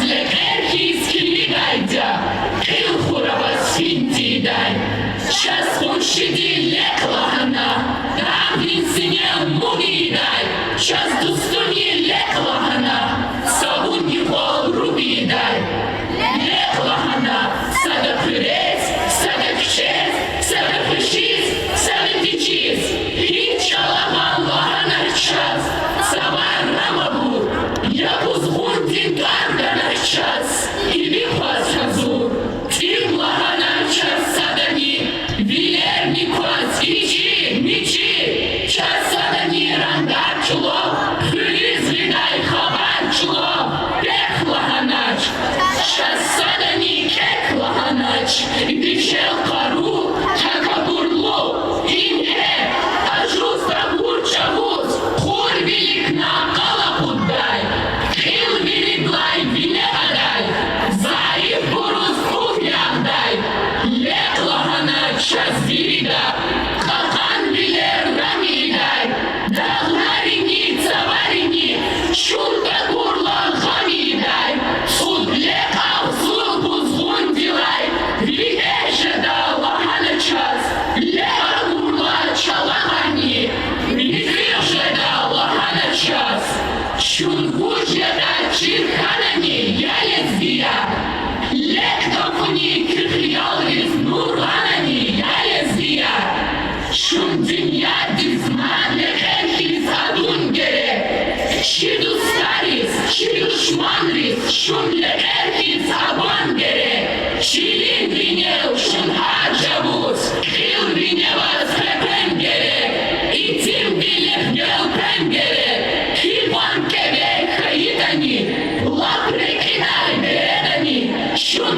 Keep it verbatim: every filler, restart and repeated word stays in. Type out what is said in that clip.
лекьер хьиз килигайди я, кьил хураваз фин тийидай. Чаз къуншиди лекь лагьана, дагъдин синел муг ийидай. Чаз дустуни лекь лагьана, савун юкьвал руг ийидай. Лекь лагьана, сада хъуьрез, сада куьчез, сада хвешиз, сада течиз. Гьич чӀала гъан лагьанач чаз, цавар рам авур, я къузгъундин тӀвар ганач чаз, иви хъваз гьазур. ЦӀиб лагьанач чаз садани, вилерни кваз ичӀи, мичӀи. Чаз садани рангар чӀулав, хуьруьз гъидай хабар чӀулав, пехъ лагьанач. Чаз садани кӀек лагьанач, вичел къару, такабурлу, ингье, ажуз такур чӀавуз, кьур виликна къал акъуддай. Кьил виридлай вине кьадай, зайифбуруз кӀуф ягъдай. Лекь лагьанач чаз вирида, кьакьанвилер рам ийидай. Дагъларини цаварини чун такурла гъам ийидай. ЦӀуд лекь агъзур къузгъундилай вине жеда лагьанач чаз. Лекь акурла чалагъани, михьи жеда лагьанач чаз. Чун вуж ятӀа чир хьанани, я лезгияр? Лекь такуни куь хиялриз нур гъанани, я лезгияр? Чун дуьньядиз мад лекьер хьиз атун герек. Чи дустариз, чи душманриз чун лекьер хьиз авун герек. Ширин винел чун гьар чӀавуз кьил виневаз къекъвен герек. Итимвилихъ гелкъвен герек. Гьикьван кӀеве хьайитӀани, лап рекьидай бередани чун